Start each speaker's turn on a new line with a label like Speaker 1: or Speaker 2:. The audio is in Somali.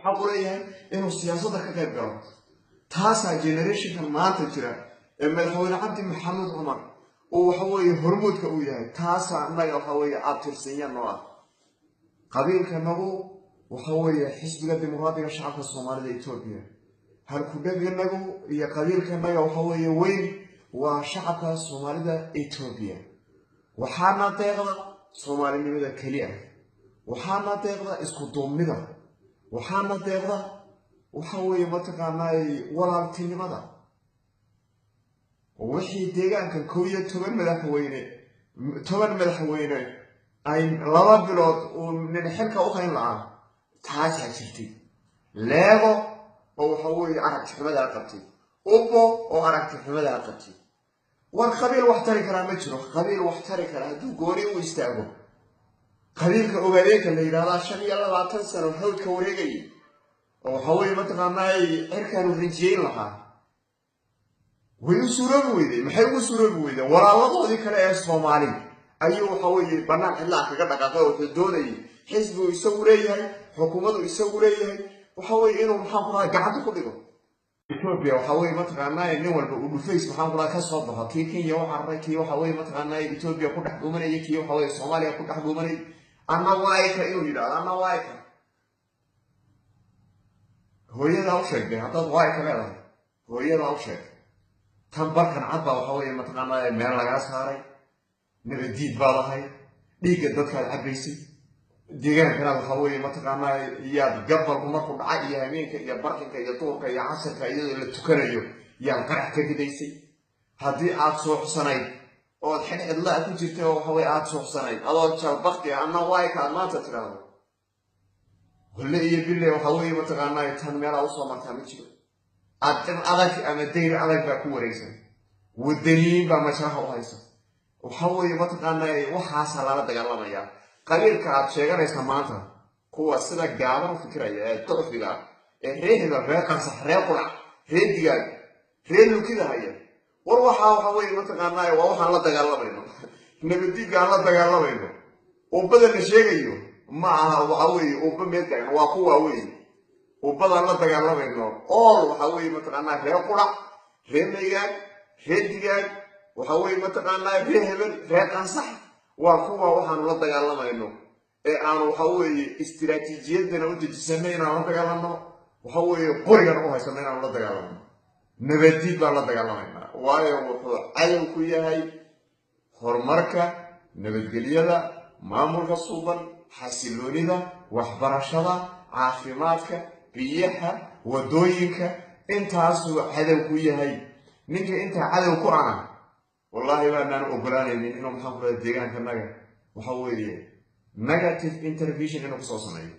Speaker 1: Xaq u leeyahay inuu siyaasadda ka qayb galo. Taasaa generationkan maanta jira ee madaxweyne Cabdi Maxamuud Cumar uu waxa weeye hormuudka uu yahay. Taasaa annaga waxa weeye abtirsinya noo ah. Qabiilkanagu waxa weeye Xisbiga Dimuqraadiga Shacabka Soomaalida Etoobiya. Halkudheganagu iyo qabiilkanaga waxa weeye weyn waa shacabka Soomaalida Etoobiya. Waxaana deeqda soomaalinimada keliya, waxaana deeqda isku duubnida, waxaana deeqda waxa weeye mataqaanaay walaaltinimada. Wixii deegaankan 11 madaxweyne, 10 madaxweyne ay 2 bilood uu nin xilka u hayn la'aa, taasaa jirtay. Leego oo waxa weeye aragti xumadaa qabtay, Ubbo oo aragti xumadaa qabtay. War qabiil wax tari karaa ma jiro. Qabiil wax tari kara hadduu gooni u istaago, qabiilka Ogaadeenka la yidhahdaa 25 sano hawdka wareegayay oo waxa weye mataqaanaay cirkaanu rinjiyeyn lahaa, way u suuroobi weyday. Maxay ugu suuroobi weydeen? Walaaladoodii kale ee Soomaali ayuu waxa weeye bannaan cidlaa kaga dhaqaaqay oo wuxuu doonayay xisbigu isagu leeyahay, xukuumadu isagu leeyahay, waxa weye inuu, maxaan ku rahaa, gacanta ku dhigo Ethiopia. Waxa weye mataqaanaa nin walba uu dhufays, maxaan ku rahaa, ka soo baxo. Kii Kenya u cararay, kii waxa weye mataqaanaa Ethiopia ku dhex dhuumanayay, kii waxa weye Soomaaliya ku dhex dhuumanayay, anna waayka inuu yidhahdo anna waayka. Hooyadaa u sheegtay haddaad waayka leedahay, hooyadaa u sheeg. Tan barkan cad baa waxa weye mataqaanaa meel lagaa saaray. Nabadiid baad ahay, dhiigga dadkaad cabbaysay, deegaankanaad waxa weye mataqaanaa yaad gabalku markuu dhaca iyo hameenka iyo barkinka iyo duurka iyo casirka iyadoo la tukanayo yaad qarax ka ridaysay. Haddii aad suuxsanayd ood xidhxidlaa ku jirtay oo waxa weye aad suuxsanayd adoo jalbakti ah, anna waayka aad maanta tidhaahdo, holle iyo bille, waxa weye mataqaanaa tan meelaa usoo martaa ma jiro. Adin adag ama dayr adag baa ku wareegsan, wadaniyiin baa majraha u haysa. Waxa weeye mataqaanaa waxaasaa lala dagaalamayaa. Qabiilka aad sheeganaysa maanta, kuwa sida gaaban u fikiraya ee ducfiga ah ee reer hebel, reer Qansax, reer Qurac, reer Digaag, reer Lukida haya, war waxaa waxa weye mataqaanaa waa waxaan la dagaalamayno. Nabadiidka aan la dagaalamayno, ubbada la sheegayo ma aha waxa weeye ubba meel taagan, waa kuwa weeye ubbadaan la dagaalamayno. Ool waxa weeye mataqaanaa reer Qurac, reer Maygaag, reer Digaag, waxa weeye mataqaanaa reer hebel, reer Qansax, waa kuwa waxaanu la dagaalamayno ee aanu waxa weeye istiraatiijiyadana u dejisanay inaan la dagaalano, waxa weeye qorigana u haysano inaanu la dagaalamno. Nabadiid baan la dagaalamaynaa, waayo wuxuu cadow ku yahay horumarka, nabadgelyada, maamulka suuban, xasiloonida, waxbarashada, caafimaadka, biyaha, wadooyinka. Intaasuu cadow ku yahay. Ninka intaa cadow ku ana, wallaahi baanaan ogolaanaynin inuu, maxaan ku rahay, deegaankanaga waxa weeye negative intervention inuu kusoo sameeyo.